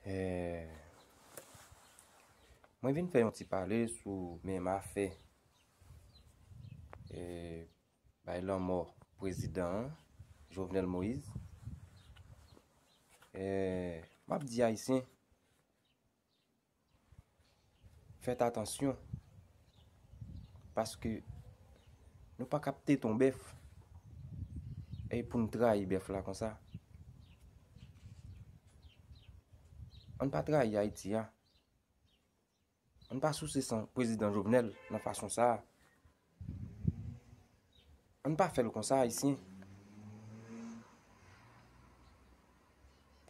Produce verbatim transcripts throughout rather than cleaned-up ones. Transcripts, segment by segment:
Eh, mwen vin fè yon ti pale sou menm afè, eh, bay lanmò prezidan an, Jovenel Moïse. Eh, m ap di Ayisyen, fèt atansyon, paske nou pa ka ap tete yon bèf e pou n trayi bèf la konsa. Ann pa trayi Ayiti a. Ann pa souse san prezidan Jovenel nan fason sa a. Ann pa fè l konsa, Ayisyen.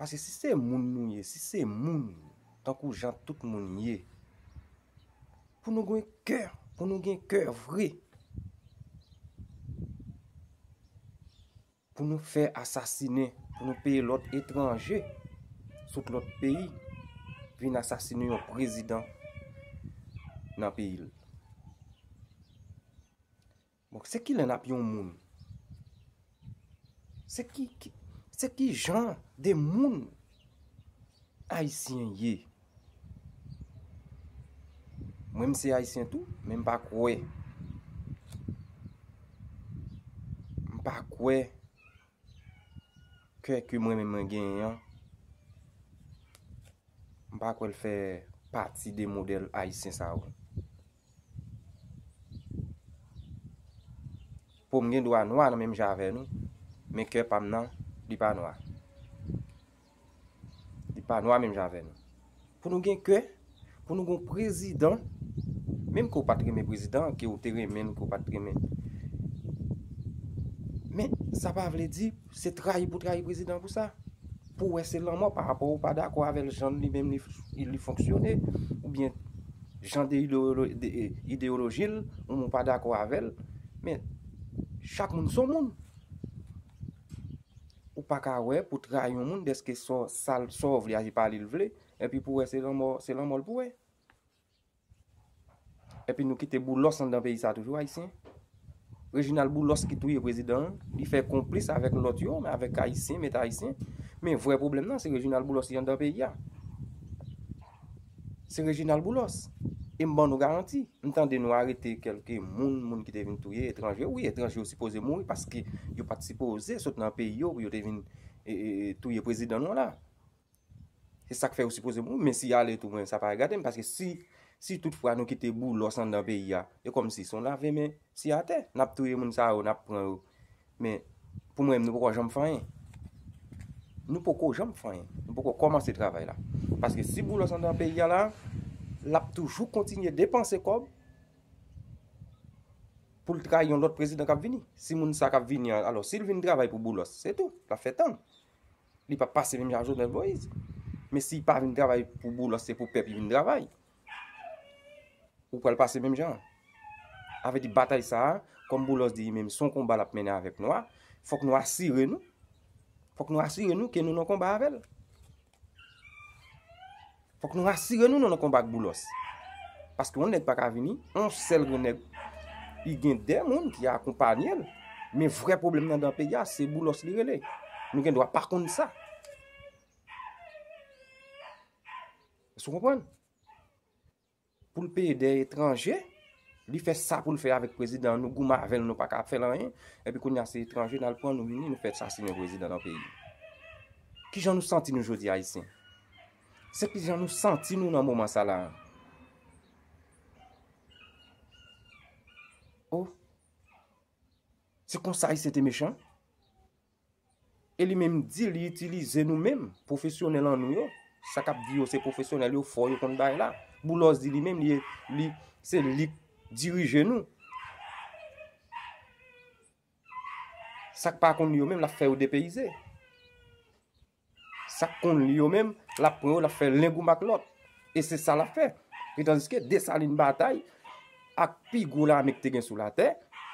Paske si se moun nou ye, si se moun tankou jan tout moun ye, pou nou gen kè, pou nou gen kè vre, pou nou fè asasinen, pou nou peye lòt etranje sot lòt peyi vin asasinen yon prezidan nan peyi l. Bon, se kilè n ap yon moun? Se ki, ki, se ki jan de moun Ayisyen ye? Mwen, m se Ayisyen tou, men m pa kwè. M pa kwè kè ke mwen menm mwen genyen an, m pa kwè l fè pati de modèl ayisyen sa yo. Pou m gen dwa nwa nan menm jan avè nou, men kè pa m nan, li pa nwa. Li pa nwa menm jan avè nou. Pou nou gen kè, pou nou gen yon prezidan, menm ke w pa t renmen prezidan, ke w te renmen l, ke w pa t renmen. Men, sa pa vle di se trayi pou trayi prezidan pou sa. Pou w wè se lanmò pa rapò ou pa dakò avè l, jan li menm li, li fonksyone, oubyen jan de ideyolo-, de, e, ideyoloji l, ou pa dakò avè l. Men, chak moun se yon moun. Ou pa ka wè pou trayi yon moun dèske sa w, sa l, sa w vle a, se pa li l vle, epi pou wè se lanmò, se lanmò l pou wè. Epi nou kite Boulos anndan peyi sa toujou, Ayisyen. Reginald Boulos ki touye prezidan an, li fè konplis avèk lòt yo, men avèk Ayisyen, mèt Ayisyen. Men vrè pwoblèm nan, se Reginald Boulos ki anndan peyi a. Se Reginald Boulos. E m ban nou garanti, m tande nou arete kèlke moun, moun ki te vin touye etranje. Wi, etranje yo sipoze mouri paske yo pa t sipoze sot nan peyi yo pou yo te vin, e, e, e, touye prezidan nou an la. Se sa k fè yo sipoze mouri, men si y ale tou, mwen, sa pa regade m, paske si, si toutfwa nou kite Boulos anndan peyi a, e kòmsi se yon lave men si atè, n ap touye moun sa yo, n ap pran yo. Men, pou mwen, nou poko janm fè anyen. Nou poko janm fè anyen. Nou poko kòmanse travay la. Paske si Boulos anndan peyi a la, l ap toujou kontinye depanse kòb pou l trayi yon lòt prezidan k ap vini. Si moun sa k ap vini an, alò, si l vin travay pou Boulos, se tou, l ap fè tann. Li p ap pase menm jan ak Jovenel Moïse. Men si l pa vin travay pou Boulos, se pou pèp li vin travay. Ou pral pase menm jan an. Sa vle di batay sa a, kòm Boulos di li menm, se yon konba l ap mennen avèk nou a, fòk nou asire nou. Fòk nou asire nou ke nou nan konba avè l. Fòk nou asire nou, nou nan konba ak Boulos. Paske yon nèg pa ka vini, yon sèl grenn nèg, li gen de moun ki akonpanye l. Men vrè pwoblèm nan dan peyi a, se Boulos li rele. Nou gen dwa pa konn sa. Èske w konprann? Pou l peye dèyè etranje, li fè sa pou l fè avèk prezidan an, nou goumen avè l, nou pa ka fè l anyen. Epi kounye a se etranje n al pran, nou vini, nou fè sasinen prezidan nan peyi. Kijan nou santi nou jodi a, Ayisyen? Se kijan nou santi nou nan moman sa la a? Oh, se konsa Ayisyen te mechan? E li menm di li itilize nou menm, pwofesyonèl an nou yo. Sa k ap di yo se pwofesyonèl, yo fò, yo konn bagay la. Boulos di li menm, li, li, se li k dirije nou. Sa k pa konn li yo menm, l ap fè yo depeyize. Sa k konn li yo menm, l ap pran yo, l ap fè lengouman ak lòt. E se sa l ap fè. E tandiske Desalin batay ak pi gwo lame ki te gen sou latè.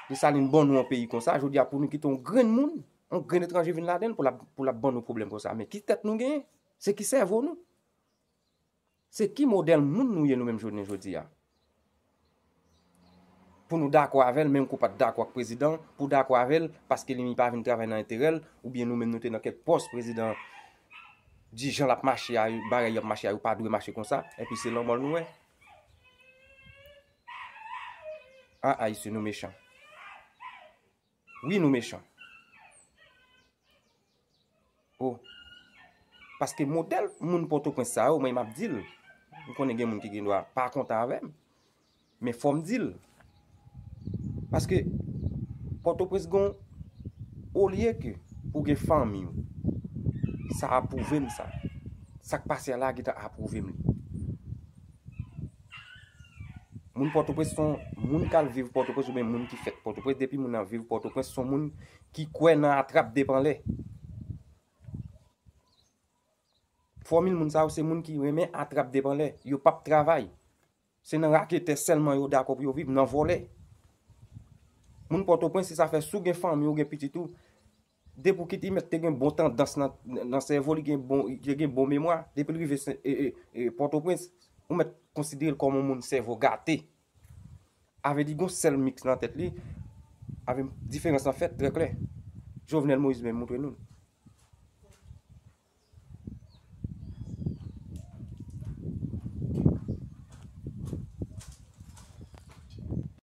Desalin ban nou yon peyi konsa, jodi a pou nou kite yon grenn moun, yon grenn etranje vin ladan l pou l ap, pou l ap ban nou pwoblèm konsa. Men ki tèt nou genyen? Se ki sèvo nou? Se ki modèl moun nou ye nou menm jounen jodi a? Pou nou dakò avè l, menm ke w pa t dakò ak prezidan, pou w dakò avè l, paske li menm li pa vin travay nan enterè l, oubyen nou menm nou te nan kèk pòs prezidan Di jan l ap mache a, bagay y ap mache a, yo pa dwe mache konsa. Epi se lanmò l nou wè. A, Ayisyen, nou mechan. Wi, nou mechan. O. Paske modèl moun Pòtoprens sa yo, mwen m ap di l. M konnen gen moun ki gen dwa pa kontan avè m. Men fò m di l. Paske Pòtoprens gon, olye ke pou gen fanmi w. Sa ap pwouve m sa. Sa k pase a la gentan ap pwouve m li. Moun Pòtoprens se yon moun k al viv Pòtoprens oubyen moun ki fèt Pòtoprens. Depi moun nan viv Pòtoprens, se yon moun ki kwè nan atrap depanlè. Fòmil moun sa yo se moun ki renmen atrap depanlè. Yo p ap travay. Se nan raketè sèlman yo dakò pou yo viv, nan vòlè. Moun Pòtoprens, se sa fè si w gen fanmi, ou gen pitit ou, depi w kite, li mèt te gen bon tandans nan, nan sèvo, li gen bon, li gen bon memwa, depi l rive se- e, e, e, Pòtoprens, ou mèt konsidere l kòm yon moun sèvo gate. Avè di gon sèl miks nan tèt li, avè diferans lan fèt trè klè. Jovenel Moïse menm montre nou.